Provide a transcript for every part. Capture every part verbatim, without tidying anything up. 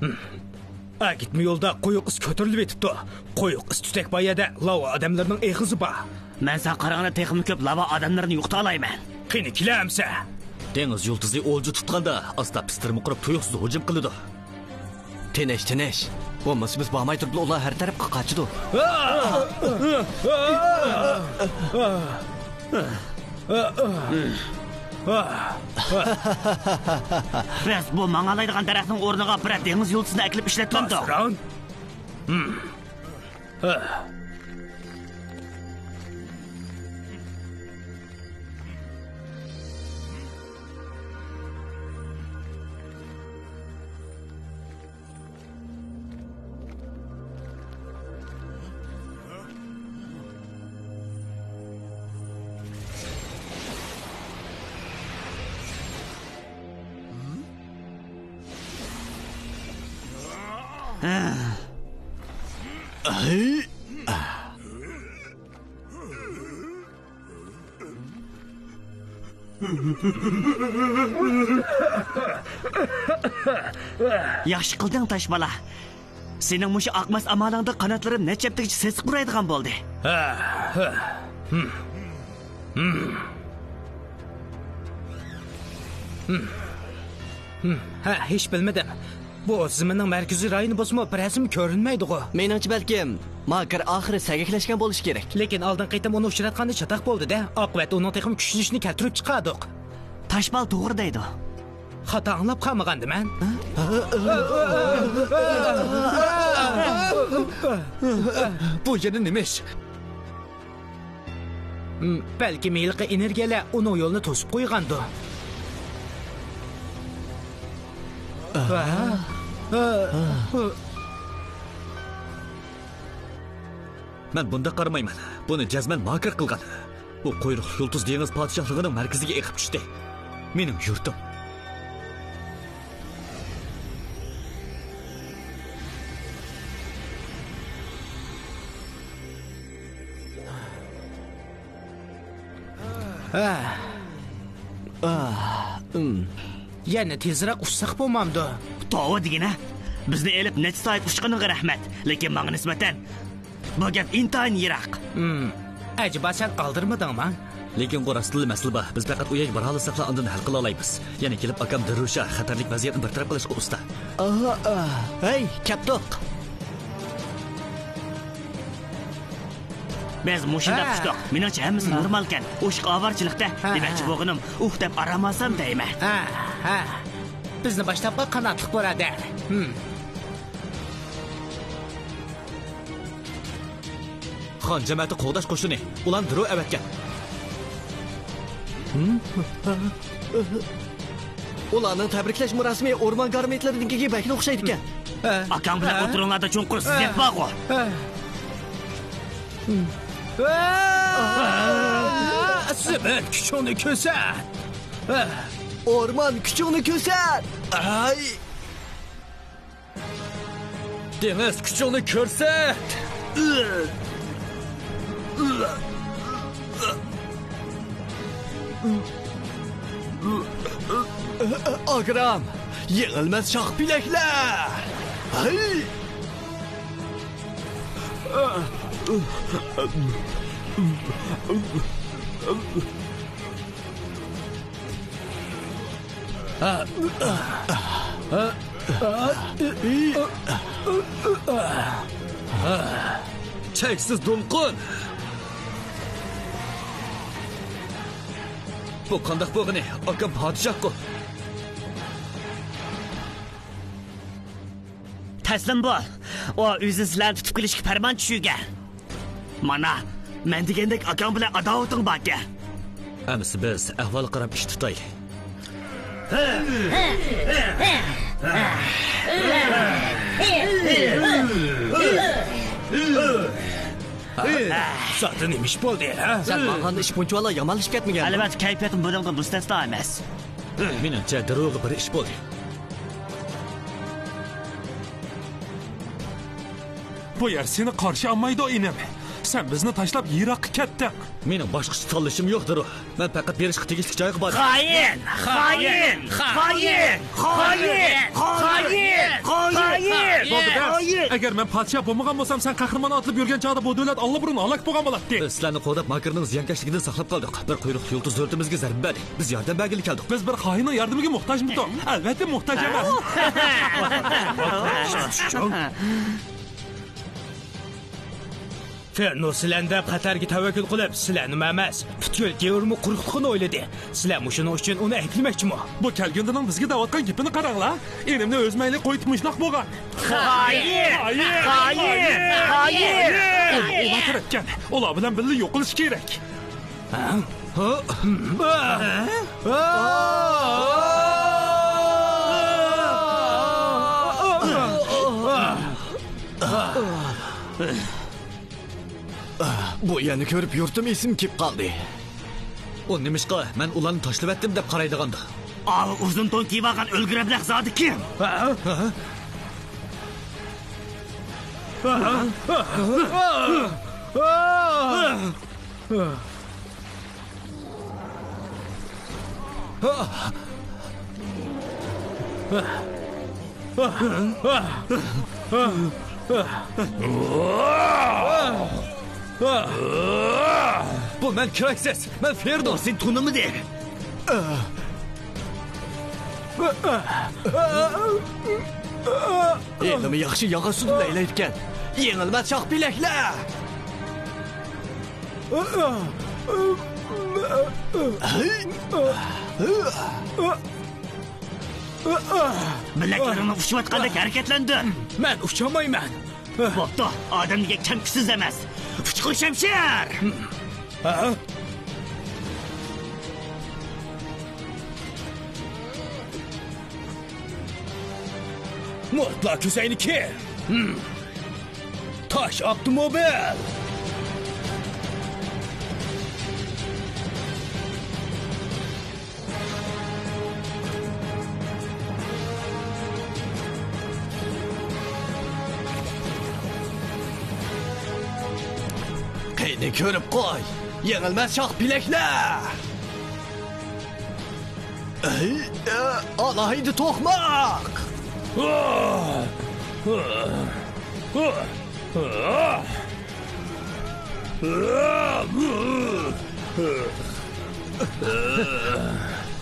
ئەگىتمە يولدا قويۇق ئىس كۆتۈرۈلۈۋېتىپتۇ. قويۇق ئىس تۈتەك بار يەردە لاۋا ئادەملىرىنىڭ ئېغىزى بار. مەن ساڭا قارىغاندا تېخىمۇ كۆپ لاۋا ئادەملىرىنى يوقىتالايمەن. قېنى، كېلە ئەمسە. دېڭىز يۇلتۇزى ئولجا تۇتقاندا، ئاستا پىستىرىم قۇرۇپ تۇيۇقسىز ھۇجۇم قىلىدۇ. تىنچ، تىنچ. بولمىسا بىز بارماي تۇرۇپلا ئۇلار ھەر تەرەپكە قاچىدۇ. بەس، بۇ ماڭالايدىغان دەرەخنىڭ ئورنىغا بىرەر دېڭىز يۇلتۇزىنى ئەكېلىپ ئىشلەتمەمدۇق؟ ياخشى قىلدىڭ، تاش بالا. سېنىڭ مۇشۇ ئاقماس ئامالىڭدىن قاناتلىرىم نەچچە ھەپتىگىچە سېسىق ئۇرايدىغان بولدى. ھە، ھە. ھە، ھېچ بىلمىدىم. بۇ زېمىننىڭ مەركىزىي رايونى بولسىمۇ، بىرەرسىمۇ كۆرۈنمەيدىغۇ. مېنىڭچە، بەلكىم ماكىر ئاخىرى سەگەكلەشكەن بولۇشى كېرەك. لېكىن ئالدىنقى قېتىم ئۇنى ئۇچراتقاندا چاتاق بولدى-دە. ئاقىۋەتتە ئۇنىڭ تېخىمۇ كۈچلىنىشىنى كەلتۈرۈپ چىقاردۇق. تاشبال توغرا دەيدۇ. خاتا ئاڭلاپ قالمىغاندىمەن؟ بۇ يەنە نېمە ئىش؟ بەلكىم ھېلىقى ئېنېرگىيەلەر ئۇنىڭ يولىنى توسۇپ قويغاندۇ؟ مەن بۇنداق قارىمايمەن. بۇنى جەزمەن ماكىر قىلغان. بۇ قۇيرۇق يۇلتۇز دېڭىز پادىشاھلىقىنىڭ مەركىزىگە ئېقىپ چۈشتى. مېنىڭ يۇرتۇم. ھە. ئاھ، ئىم. يەنە تېزرەك ئۇچساق بولمامدۇ؟ توۋا دېگىنە. بىزنى ئېلىپ نەچچە سائەت ئۇچقىنىڭغا رەھمەت. لېكىن ماڭا نىسبەتەن بۇ گەپ ئىنتايىن يىراق. ئىم. ئەجەبا سەن ئالدىرىمىدىڭما؟ لېكىن بۇ راستتىنلا مەسىلە بار. بىز پەقەت ئۇ يەرگە بارالىساقلا ئاندىن ھەل قىلالايمىز. يەنە كېلىپ ئاكام دىرۇشا خەتەرلىك ۋەزىيەتنى بىر تەرەپ قىلىشقا ئۇستا. ئاھا، ئاھ. ھەي، كەپتۇق. بىز مۇشۇنداق ھە. ئۇچتۇق. مېنىڭچە ھەممىسى ھە. نورمالكەن. ئوشۇق ئاۋارىچىلىكتە ھە، دېمەكچى ھە. بولغىنىم، ئۇھ دەپ ئارام ئالسام دەيمەن. ھە، ھە. بىزنى باشلاپلا قاناتلىق بۇرادەر. ھىم. خان جەمەتى قوغداش قوشۇنى ئۇلارنى دەررۇ ئەۋەتكەن. ئۇلارنىڭ تەبرىكلەش مۇراسىمى ئورمان گارمېنتلىرىنىڭكىگە بەكلا ئوخشايدىكەن. ئاكاڭ بىلەن ئولتۇرۇڭلاردا چوڭقۇر زىددىيەت بارغۇ. زېمىن، كۈچۈڭنى كۆرسەت. ئورمان، كۈچۈڭنى كۆرسەت. ئاي. دېڭىز، كۈچۈڭنى كۆرسەت! ئاگرام، يېڭىلمەس شاخ پېلەكلەر! ھەي! چەكسىز دولقۇن! بۇ قانداق بولغىنى؟ ئاكام پادىشاھقۇ! تەسلىم بول! ئۇ ئۆزى سىلەرنى تۇتۇپ كېلىشكە پەرمان چۈشۈرگەن. مانا، مەن دېگەندەك ئاكاڭ بىلەن ئاداۋىتىڭ باركەن. ئەمىسە بىز ئەھۋالغا قاراپ ئىش تۇتايلى. زادى نېمە ئىش بولدى، ھە؟ سەن ماڭغاندا ئىش بۇنچىۋالا يامانلىشىپ كەتمىگەن. ئەلۋەتتە، كەيپىياتىم بۇنىڭدىن مۇستەسنا ئەمەس. مېنىڭچە، دەررۇغا بىر ئىش بولدى. بۇ يەر سېنى قارشى ئالمايدۇ، ئىنىم. سەن بىزنى تاشلاپ يىراققا كەتتىڭ. مېنىڭ باشقىچە تاللىشىم يوق، دورو. مەن پەقەت بېرىشقا تېگىشلىك جايغا باردىم. خائىن! خائىن! خائىن! خائىن! خائىن! خائىن! بولدى، بەس. خائىن! ئەگەر مەن پادىشاھ بولمىغان بولسام، سەن قەھرىمان ئاتلىنىپ يۈرگەن چاغدا بۇ دۆلەت ئاللىبۇرۇن ھالاك بولغان بولاتتى. بىز سىلەرنى قوغداپ، ماكىرنىڭ زىيانكەشلىكىدىن ساقلاپ قالدۇق. بىر قۇيرۇقلۇق يۇلتۇز دۆلىتىمىزگە زەربە بەردى. بىز ياردەم بەرگىلى كەلدۇق. بىز بىر خائىننىڭ ياردىمىگە موھتاجمىدۇق؟ ئەلۋەتتە، موھتاج ئەمەس. فېنو سىلەرنى دەپ خەتەرگە تەۋەككۈل قىلىپ، سىلەرنىمۇ ئەمەس، پۈتكۈل گېۋۇرمۇ قۇرۇقلۇقىنى ئويلىدى. سىلەرمۇ شۇنىڭ ئۈچۈن ئۇنى ئەيىبلىمەكچىمۇ؟ بۇ كەلگۈندىنىڭ بىزگە دەۋاتقان گېپىنى قاراڭلار. ئىنىمنى ئۆز مەيلى قويۇپ مۇشۇنداق بولغان. خائىن! خائىن! خائىن! خائىن! ئۇلار، ئۇلار تەرەپكەن. ئۇلار بىلەن بىللە يوقىلىش كېرەك. بۇ يەرنى كۆرۈپ يۇرتۇم ئېسىم كېلىپ قالدى. ئۇ نېمىشقا مەن ئۇلارنى تاشلىۋەتتىم دەپ قارايدىغاندۇ؟ ئاۋۇ ئۇزۇن تون كىيىۋالغان ئۆلگۈر ئەبلەخ زادى كىم؟ بۇ مەن كراكسىس، مەن فېردوس. سېنى تونۇمىدى. ھېلىمۇ ياخشى ياغاچ سۈتىدە ئەيلەيدىكەن. يېڭىلمەس شاھ پېلەكلەر! بىلەكلىرىڭنى ئۇچۇۋاتقاندەك ھەرىكەتلەندۈر. مەن ئۇچالمايمەن. بوپتۇ، ئادەم دېگەن كەم كۈچسىز ئەمەس. ئۇچقۇر شەمشەر! مۇرتلا كۆزەينىكى! تاش ئاپتوموبىل! قېنى كۆرۈپ قوي، يېڭىلمەس شاھ پېلەكلەر! ئەي، ئالاھىدە توقماق!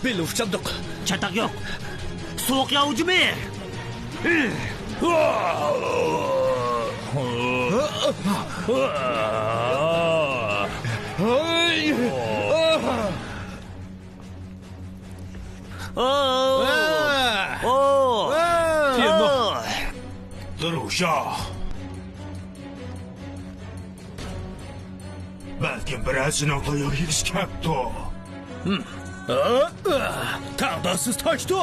بىللە ئۇچامدۇق. چاتاق يوق. سوغۇق ياغ ھۇجۇمى! تىنو. دورو شاھ. بەلكىم بىرەرسىنىڭ تاياق يېگۈسى كەپتۇ. تەڭداشسىز تاشتۇ.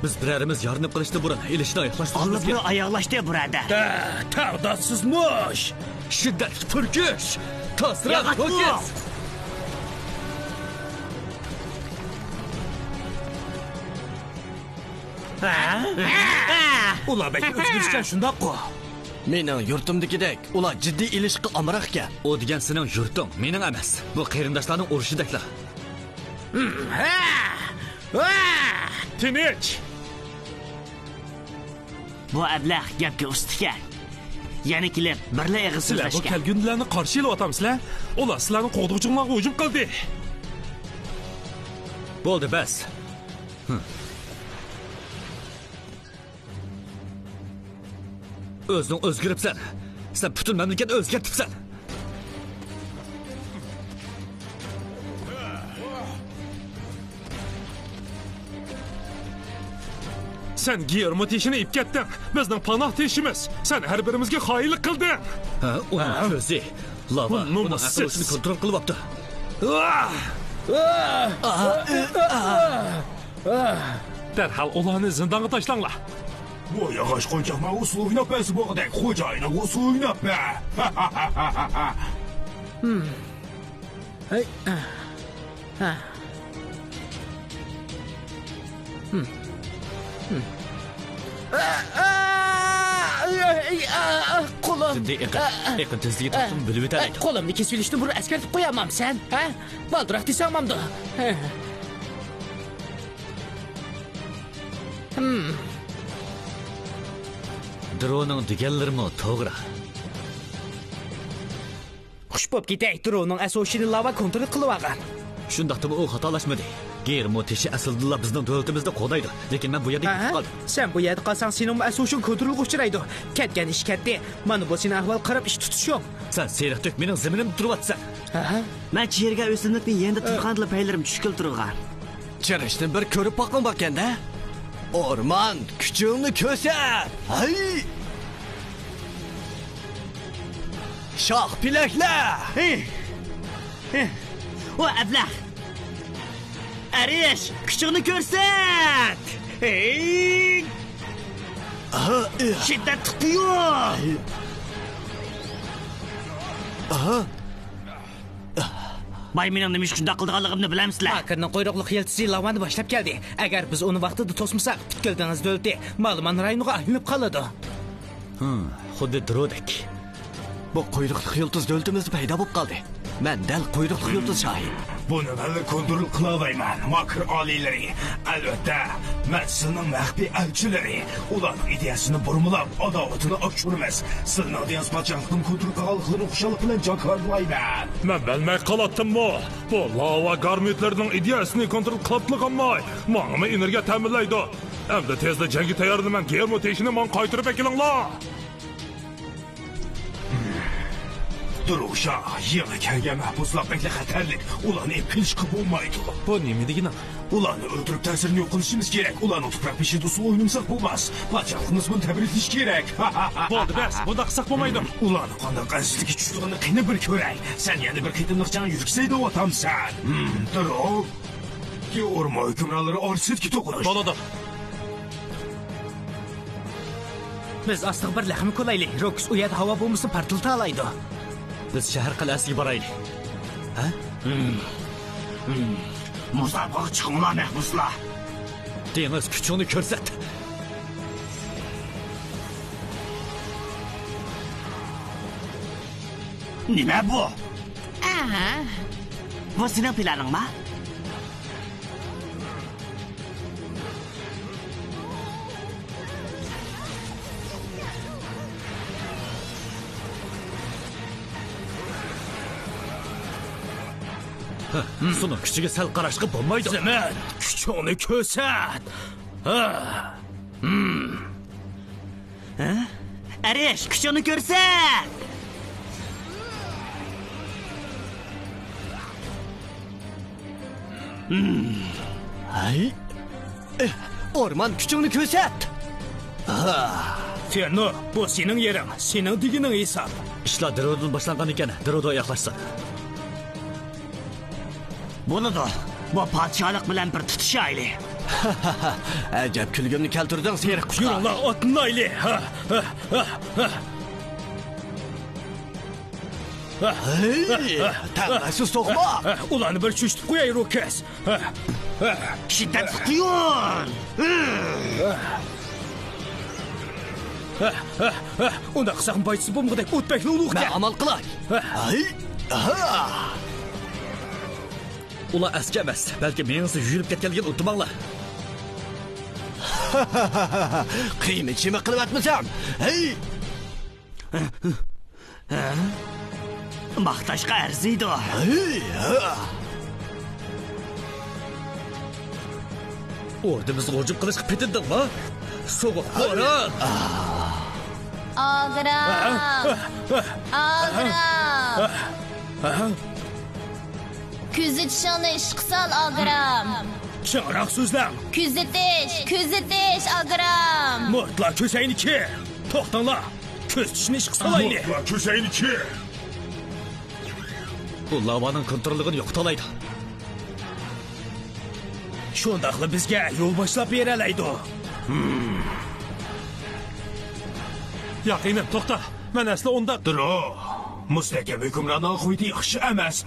بىز بىرەرىمىز ياردەم قىلىشتىن بۇرۇن ئېلىشنى ئاياغلاشتۇرىمىز. ئاللىبۇرۇن ئاياغلاشتى، بۇرادەر. تەڭداشسىزمۇش. شىددەتلىك پۈركۈش. تازراق ياغاچ بۇ. ئۇلار بەك ئۆزگىرىشچان، شۇنداققۇ؟ مېنىڭ يۇرتۇمدىكىدەك، ئۇلار جىددىي ئېلىشقا ئامراق ئىكەن. ئۇ دېگەن سېنىڭ يۇرتۇڭ، مېنىڭ ئەمەس. بۇ قېرىنداشلارنىڭ ئۇرۇشىدەكلا. تىنچ! بۇ ئەبلەخ گەپكە ئۇستىكەن. يەنە كېلىپ بىرلا ئېغىز سۆزلەشكەن. سىلەر بۇ كەلگۈندىلەرنى قارشى ئېلىۋاتامسىلەر؟ ئۇلار سىلەرنىڭ قوغدىغۇچىڭلارغا ھۇجۇم قىلدى. بولدى، بەس. ئۆزۈڭ ئۆزگىرىپسەن. سەن پۈتۈن مەملىكەتنى ئۆزگەرتىپسەن. سەن گېرمو تېشىنى ئېلىپ كەتتىڭ. بىزنىڭ پاناھ تېشىمىز. سەن ھەر بىرىمىزگە خائىنلىق قىلدىڭ. ھە، ئۇنىڭ كۆزى. لاۋا ئۇنىڭ ئەقىل ھوشىنى كونترول قىلىۋاپتۇ. دەرھال ئۇلارنى زىندانغا تاشلاڭلار. بۇ ياغاچ قونچاقنىڭ ئۇسسۇل ئويناپ بەرسە بولغۇدەك، خوجايىنىڭ ئۇسسۇل ئويناپ بەر. ھەي. ئەي، ئا، ئا، قولۇم. ئەمدى ئېقىن، ئا، ئا، ئېقىن تېزلىكى ئا، تارتسىمۇ بىلىۋېتەلەيدۇ. قولۇمنى كېسىۋېلىشتىن بۇرۇن ئەسكەرتىپ قويالمامسەن، ھە؟ بالدۇراق دېسەڭ مامدۇ؟ ھە. ھىم. درونىڭ دېگەنلىرىمۇ توغرا. خۇش بوپ كېتەي، درونىڭ ئەسۋوشىنى لاۋا كونترول قىلىۋالغان. شۇنداقتىمۇ ئۇ خاتالاشمىدى. گېرمو تېشى ئەسلىدىلا بىزنىڭ دۆلىتىمىزنى قوغدايدۇ، لېكىن مەن بۇ يەردە ھە؟ كېتىپ قالدىم. سەن بۇ يەردە قالساڭ، سېنىڭمۇ ئەسۋوشىڭ كونترولغا ئۇچرايدۇ. كەتكەن ئىش كەتتى. مانا بۇ سېنىڭ ئەھۋال قاراپ ئىش تۇتۇشۇڭ. سەن سېرىق تۆك مېنىڭ زېمىنىمدا تۇرۇۋاتىسەن. ھە؟ مەن چىرىگە ئۆسۈملۈكنى يېنىدا تۇرغاندىلا پەيلىرىم چۈشكىلى تۇرغان. چىرىشتىن بىر كۆرۈپ باققىن باركەندە. ئورمان، كۈچۈڭنى كۆرسەت! ھەي! شاخ پېلەكلە! ھى! ھى! ئۇ ئەبلەخ! ئەرىش، كۈچۈڭنى كۆرسەت! ھەي! ئاھا، ئىھ. شىددەتلىك قۇيۇن! ئاھا. باي، مېنىڭ نېمە ئۈچۈن شۇنداق قىلىدىغانلىقىمنى بىلەمسىلەر؟ ماكىرنىڭ قۇيرۇقلۇق يىلتىزى لاۋانى باشلاپ كەلدى. ئەگەر بىز ئۇنى ۋاقتىدا توسمىساق، پۈتكۈل دېڭىز دۆلىتى مالىمان رايونىغا ئايلىنىپ قالىدۇ. ھىم، خۇددى درودەك. بۇ قۇيرۇقلۇق يىلتىز دۆلىتىمىزدە پەيدا بولۇپ قالدى. مەن دەل قۇيرۇقلۇق يىلتىز شاھى. بۇنى مەنلا كونترول قىلالايمەن، ماكىر ئالىيلىرى. ئەلۋەتتە، مەن سىلىنىڭ مەخپىي ئەلچىلىرى. ئۇلارنىڭ ئىدىيەسىنى بۇرمىلاپ، ئاداۋىتىنى ئاشۇرىمىز. سىلىنىڭ دېڭىز پادىشاھلىقىنى كونترول قىلغانلىقلىرىنى خۇشاللىق بىلەن جاكارلىلايمەن. مەن بىلمەي قالاتتىممۇ؟ بۇ لاۋا گارمىتلىرىنىڭ ئىدىيەسىنى كونترول قىلاتلىقىمماي، ماڭىمۇ ئېنېرگىيە تەمىنلەيدۇ. ئەمدى تېزلا جەڭگە تەييارلىنىمەن، گېرمو تېشىنى ماڭا قايتۇرۇپ ئەكېلىڭلار. دروشا، يېڭى كەلگەن مەھبۇسلار بەكلا خەتەرلىك، ئۇلارنى ئېلىپ قېلىشقا بولمايدۇ. بۇ نېمە دېگىنىڭ؟ ئۇلارنى ئۆلتۈرۈپ تەسىرىنى يوق قىلىشىمىز كېرەك، ئۇلارنىڭ تۇپراق بېشىدا سۇ ئوينىمىساق بولماس. پادىشاھلىقىمىز بۇنى تەبرىكلىشى كېرەك. بولدى، بەس، بۇنداق قىلساق بولمايدۇ. ئۇلارنىڭ قانداق ئەنسىزلىككە چۈشىدىغىنىنى قېنى بىر كۆرەي. سەن يەنە بىر قېتىملىق جەڭ يۈرگۈزەي دەۋاتامسەن؟ ھىم، دروشا. ئورما ھۆكۈمرانلىرى ئارىسىدىكى توقۇنۇش. بولىدۇ. بىز ئاستىغا بىر لەخمە كولايلى. روكس ئۇ يەردە ھاۋا بومبىسىنى پارتلىتالايدۇ. بىز شەھەر قەلئەسىگە بارايلى. ھە؟ مۇسابىقىگە چىقىڭلار، مەھبۇسلار. دېڭىز، كۈچۈڭنى كۆرسەت. نېمە بۇ؟ ئەھە. بۇ سېنىڭ پىلانىڭما؟ ھە، سۇنىڭ كۈچىگە سەل قاراشقا بولمايدۇ. زېمىن، كۈچۈڭنى كۆرسەت. ھە. ھە؟ ئەرىش، كۈچۈڭنى كۆرسەت! ھەي! ئورمان، كۈچۈڭنى كۆرسەت! فېنو، بۇ سېنىڭ يېرىڭ، سېنىڭ دېگىنىڭ ھېساب. ئىشلار دېرودىن باشلانغان ئىكەن، دېرودو ئاياغلاشسۇن. بولىدۇ. بۇ پادىشاھلىق بىلەن بىر تۇتىشايلى. ئەجەب كۈلگۈمنى كەلتۈردۈڭ، سېرىق قۇشلار. يۈرۈڭلار، ئاتلىنايلى. ھە، ھە، ھە، ھە. ھە، ھەي، ھە، ھە، تەڭداشسىز توقماق. ھە، ھە، ئۇلارنى بىر چۆچۈتۈپ قوياي، روكس. ھە، ھە. شىددەتلىك قۇيۇن. ھە، ھە، ھە. ئۇنداق قىلساقمۇ پايدىسى بولمىغۇدەك، ئوت بەكلا ئۇلۇغكەن. مەن ئامال قىلاي. ھە. ھەي، ھا. ئۇلار ئەسكى ئەمەس، بەلكى مېڭىسى يۇيۇلۇپ كەتكەنلىكىنى ئۇنتۇماڭلار. قىيما چىما قىلىۋەتمىسەم. ھەي! ھە؟ ماختاشقا ئەرزىيدۇ. ھەي! ھە! ئوردىمىزغا ھۇجۇم قىلىشقا پېتىندىڭمۇ؟ سوغۇق بوران! ئاگرام! ئاگرام! كۆزىتىشىڭنى ئىشقا سال، ئاگرام! چىڭراق سۆزلەڭ! كۆزىتىش، كۆزىتىش، ئاگرام! مۇرتلار كۆسەينىكى! توختاڭلار! كۆزىتىشنى ئىشقا سالايلى! مۇرتلار كۆسەينىكى! بۇ لاۋانىڭ كونتروللۇقىنى يوقىتالايدۇ. شۇنداقلا بىزگە يول باشلاپ بېرەلەيدۇ. ياق، ئىنىم، توختا. مەن ئەسلى ئۇنداق. دۇرۇ، مۇستەھكەم ھۆكۈمراننىڭ خۇيتى ياخشى ئەمەس.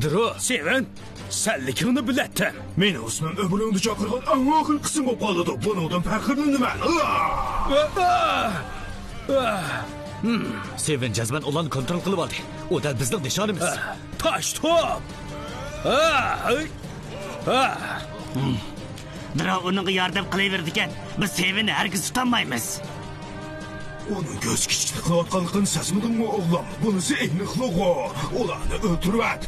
دۇرۇ. سېۋىن، سەنلىكىڭنى بىلەتتىم. مېنىڭ ئىسمىم ئۆمرۈڭدە چاقىرغان ئەڭ ئاخىرقى ئىسىم بولۇپ قالىدۇ. بۇنىڭدىن پەخىرلىنىمەن. سېۋىن جەزمەن ئۇلارنى كونترول قىلىۋالدى. ئۇ دەل بىزنىڭ نىشانىمىز. تاش توپ! بىراق ئۇنىڭغا ياردەم قىلىۋېرىدىكەن، بىز سېۋىننى ھەرگىز تۇتالمايمىز. ئۇنىڭ كۆز كىچىكلىك قىلىۋاتقانلىقىنى سەزمىدىڭمۇ، ئوغلۇم؟ بۇنىسى ئېنىقلىغۇ. ئۇلارنى ئۆلتۈرۈۋەت.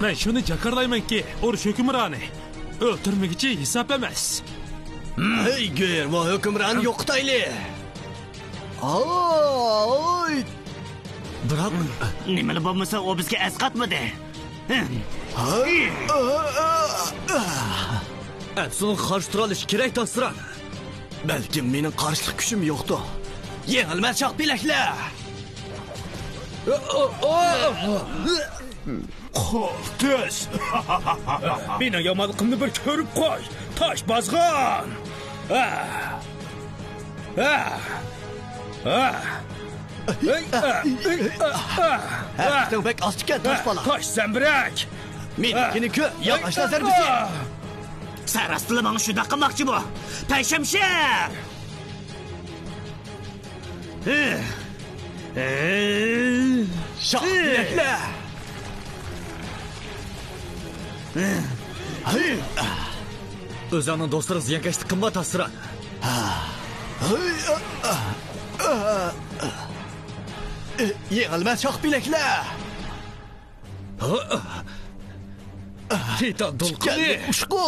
مەن شۇنى جاكارلايمەنكى، ئۇرۇش ھۆكۈمرانى ئۆلتۈرمىگۈچى ھېساب ئەمەس. ھەي، گېرمو ھۆكۈمرانى يوقىتايلى. ئاي! بىراق نېمىلا بولمىسا، ئۇ بىزگە ئەسقاتمىدى. ئەپسۇنغا قارشى تۇرالىشى كېرەك، تاسران. بەلكىم مېنىڭ قارشىلىق كۈچۈم يوقتۇ. يېڭىلمە چاقپىلەكلەر! قولتۈز! مېنىڭ يامانلىقىمنى بىر كۆرۈپ قوي، تاش بازغان! ھەپتىڭ بەك ئاز ئىكەن، تاش بالا. تاش زەمبىرەك! مېنىڭكىنى كۆر، ياغاچلار زەربىسى! سەن راستلا ماڭا شۇنداق قىلماقچىمۇ؟ پەيشەمشەر! شاھ بىلەكلەر! ئۆزۈڭنىڭ دوستلىرىغا زىيانكەشلىك قىلما، تاسران. يېڭىلمە شاھ بىلەكلەر! تىتان دولقۇنى! ئۇچقۇ!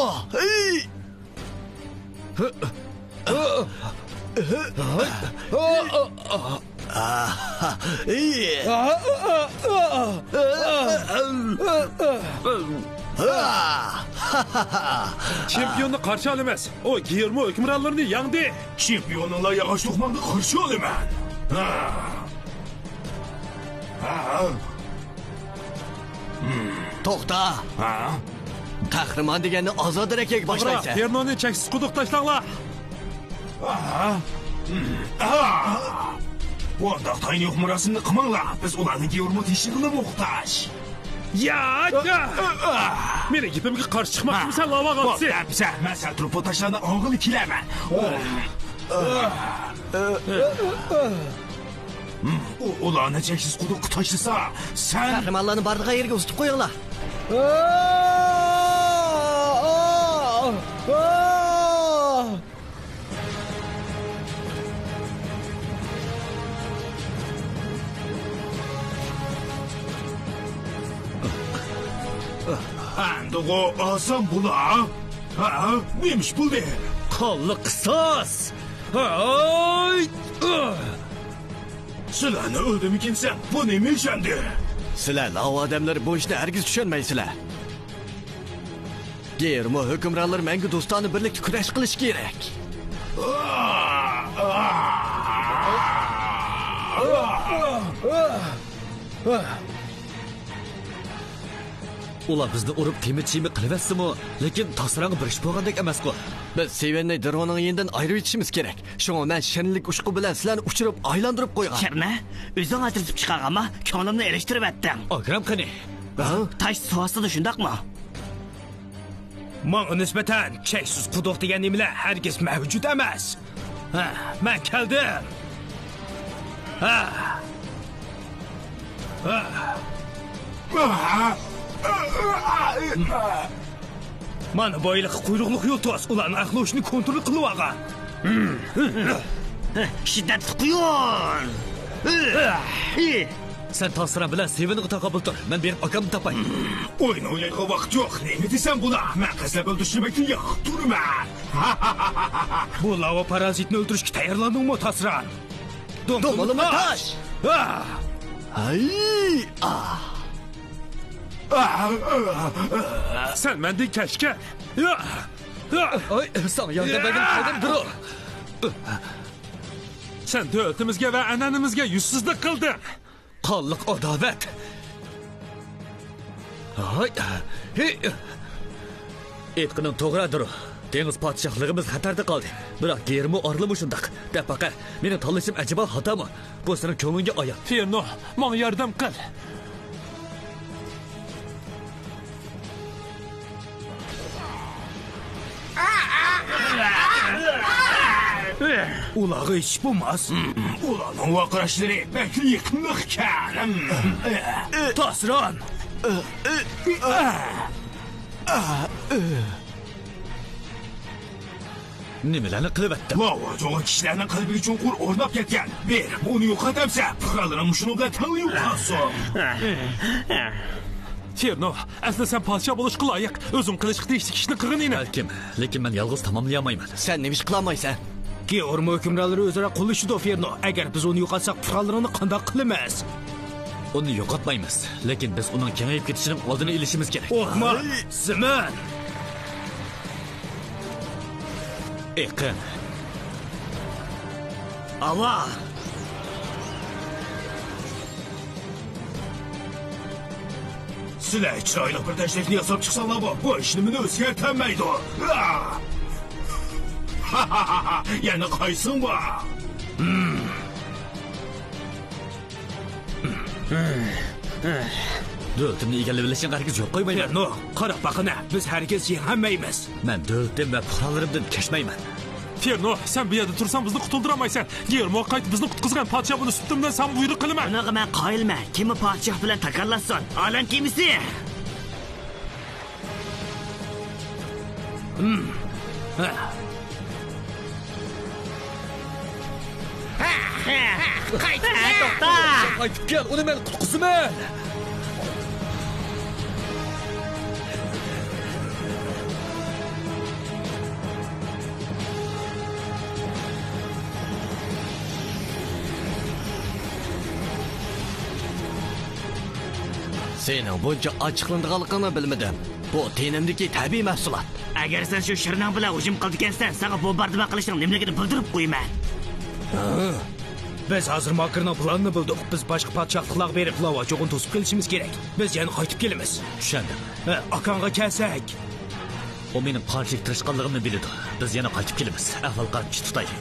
چېمپىيوننى قارشى ئالىمىز. ئۇ گېرمو ھۆكۈمرانلىرىنى يەڭدى. چېمپىيونۇڭلار ياغاچ توقماقنى قارشى ئالىمەن. توختا! قەھرىمان دېگەننى ئازادە ھەرىكەتكە باشلايسەن. فېرنونى چەكسىز قۇدۇق تاشلاڭلار. ئۇنداق تايىنى يوق مۇراسىمنى قىلماڭلار. بىز ئۇلارنىڭ گېرمو تېشىغىلا موھتاج. يا! مېنىڭ گېپىمگە قارشى چىقماقچىمىسەن، لاۋا غاپسى؟ بوپتۇ، مەن سەل تۇرۇپ ئولتۇرسام ئاغىلى كېلەرمەن. ئۇ ئۇلارنى چەكسىز قۇدۇققا تاشلىسا، سەن قەھرىمانلارنى بارىدىغان يەرگە ئۇزىتىپ قويۇڭلار. ئەمدىغۇ ئاسان بۇلا. ھە؟ نېمە ئىش بولدى؟ قانلىق قىساس! ھاي! سىلەرنى ئۆلدۈرمىكىنسەن، بۇ نېمە ئىش ئەمدى؟ سىلەر لاۋا ئادەملىرى بۇ ئىشنى ھەرگىز چۈشەنمەيسىلەر. گېرمو ھۆكۈمرانلىرى مەڭگۈ دوستانە بىرلىكتە كۈرەش قىلىشى كېرەك. ئۇلار بىزنى ئۇرۇپ تىيما-چىيما قىلىۋەتسىمۇ، لېكىن تاسرانغا بىر ئىش بولغاندەك ئەمەسقۇ. بىز سېۋېننى دىرونىڭ يېنىدىن ئايرىۋېتىشىمىز كېرەك. شۇڭا مەن شېرىنلىك ئۇچقۇ بىلەن سىلەرنى ئۇچۇرۇپ ئايلاندۇرۇپ قويغان. كىرمە، ئۆزۈڭ ئاجرىتىپ چىقارغانما، كۆڭلۈمنى ئېلىشتۇرۇۋەتتىڭ. ئاكرام قېنى؟ ھە؟ تاش سۇ ئاستىدا شۇنداقمۇ؟ ماڭا نىسبەتەن چەكسىز قۇدۇق دېگەن نېمىلەر ھەرگىز مەۋجۇت ئەمەس. ھە، مەن كەلدىم. ھە. ھە. مانا بۇ ھېلىقى قۇيرۇقلۇق يۇلتۇز ئۇلارنىڭ ئەقلى ھوشىنى كونترول قىلىۋالغان. شىددەتلىك قۇيۇن! سەن تاسران بىلەن سېۋېنغا تاقابىل تۇر، مەن بېرىپ ئاكامنى تاپاي. ئويۇن ئوينايدىغان ۋاقىت يوق. نېمە دېسەم بۇلا؟ مەن قەستلەپ ئۆلتۈرۈش دېمەكتىن يىراق تۇرىمەن. بۇ لاۋا پارازىتنى ئۆلتۈرۈشكە تەييارلاندىڭمۇ، تاسران؟ دومىلىما تاش! ھەي! سەن مەندىن كەچكەن. ئاي، ساڭا ياردەم بەرگىلى قالدىم، دۇرۇ. سەن دۆلىتىمىزگە ۋە ئەنئەنىمىزگە يۈزسىزلىك قىلدىڭ. قانلىق ئاداۋەت. ھاي، ھېي. ئېيتقىنىڭ توغرا، دۇرۇ. دېڭىز پادىشاھلىقىمىز خەتەردە قالدى. بىراق گېرمو ئارىلىمۇ شۇنداق. دەپ باقە، مېنىڭ تاللىشىم ئەجەبا خاتامۇ؟ بۇ سېنىڭ كۆڭلۈڭگە ئايان. فېرنو، ماڭا ياردەم قىل. ئۇلارغا ھېچ بولماس. ئۇلارنىڭ ۋارقىراشلىرى بەكلا يېقىملىقكەن. تاسران! نېمىلەرنى قىلىۋەتتىڭ؟ لاۋا جوغا كىشىلەرنىڭ قەلبىگە چوڭقۇر ئورناپ كەتكەن. بېرىپ ئۇنى يوقات ئەمسە، پۇقرالىرىڭ مۇشۇنىڭ بىلەن تەڭلا يوقالسۇن. فېرنو، ئەسلى سەن پادىشاھ بولۇشقا لايىق. ئۆزۈڭ قىلىشقا تېگىشلىك ئىشنى قىلغىن ئىنىم. بەلكىم، لېكىن مەن يالغۇز تاماملىيالمايمەن. سەن نېمە ئىش قىلالمايسەن؟ گېئورمو ھۆكۈمرانلىرى ئۆزئارا قوللىشىدۇ، فېرنو. ئەگەر بىز ئۇنى يوقاتساق، پۇقرالىرىڭنى قانداق قىلىمىز؟ ئۇنى يوقاتمايمىز، لېكىن بىز ئۇنىڭ كېڭىيىپ كېتىشىنىڭ ئالدىنى ئېلىشىمىز كېرەك. ئوقما! زېمىن! ئېقىن! ھاۋا! سىلەر چىرايلىق بىر تەشرىپنى ياساپ چىقساڭلارمۇ، بۇ ھېچنېمىنى ئۆزگەرتەلمەيدۇ. يەنە قايسىڭ بار؟ دۆلىتىمنى ئىگىلىۋېلىشىڭغا ھەرگىز يول قويمايمەن. نو، قاراپ باققىنا، بىز ھەرگىز يېڭەلمەيمىز. مەن دۆلىتىم ۋە پۇقرالىرىمدىن كەچمەيمەن. فېرنو، سەن بۇ يەردە تۇرساڭ، بىزنى قۇتۇلدۇرالمايسەن. گېرمو قايتا بىزنى قۇتقۇزغان پادىشاھ بولۇش سۈپىتىم بىلەن ساڭا بۇيرۇق قىلىمەن. بۇنىڭغا مەن قايىلمەن. كىممۇ پادىشاھ بىلەن تاكارلاشسۇن. ئالەم كېمىسى! قايتىپ كەل! توختا! قايتىپ كەل، ئۇنى مەن قۇتقۇزىمەن! سېنىڭ بۇنچە ئاچچىقلىنىدىغانلىقىڭنى بىلمىدىم. بۇ تېنىمدىكى تەبىئىي مەھسۇلات. ئەگەر سەن شۇ شىرناڭ بىلەن ھۇجۇم قىلىدىكەنسەن، ساڭا بومباردىمان قىلىشنىڭ نېمىلىكىنى بىلدۈرۈپ قويىمەن. ھە؟ بىز ھازىر ماكىرنىڭ پىلانىنى بىلدۇق. بىز باشقا پادىشاھلىقلارغا بېرىپ، لاۋا جوغىنى توسۇپ قېلىشىمىز كېرەك. بىز يەنە قايتىپ كېلىمىز. چۈشەندىم. ھە، ئاكاڭغا كەلسەك. ئۇ مېنىڭ قانچىلىك تىرىشقانلىقىمنى بىلىدۇ. بىز يەنە قايتىپ كېلىمىز. ئەھۋال قارىتىپ تۇتايلى.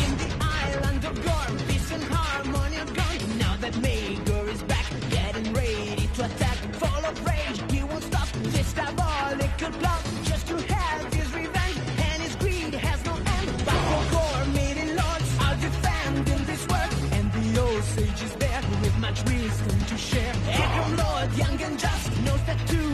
In the island of Gorm, peace and harmony are gone. Now that Magor is back, getting ready to attack. Full of rage, he won't stop this diabolical plot. Just to have his revenge, and his greed has no end. But for Gorm, mighty lords are defending this world, and the old sage is there with much wisdom to share. Every lord, young and just, knows that two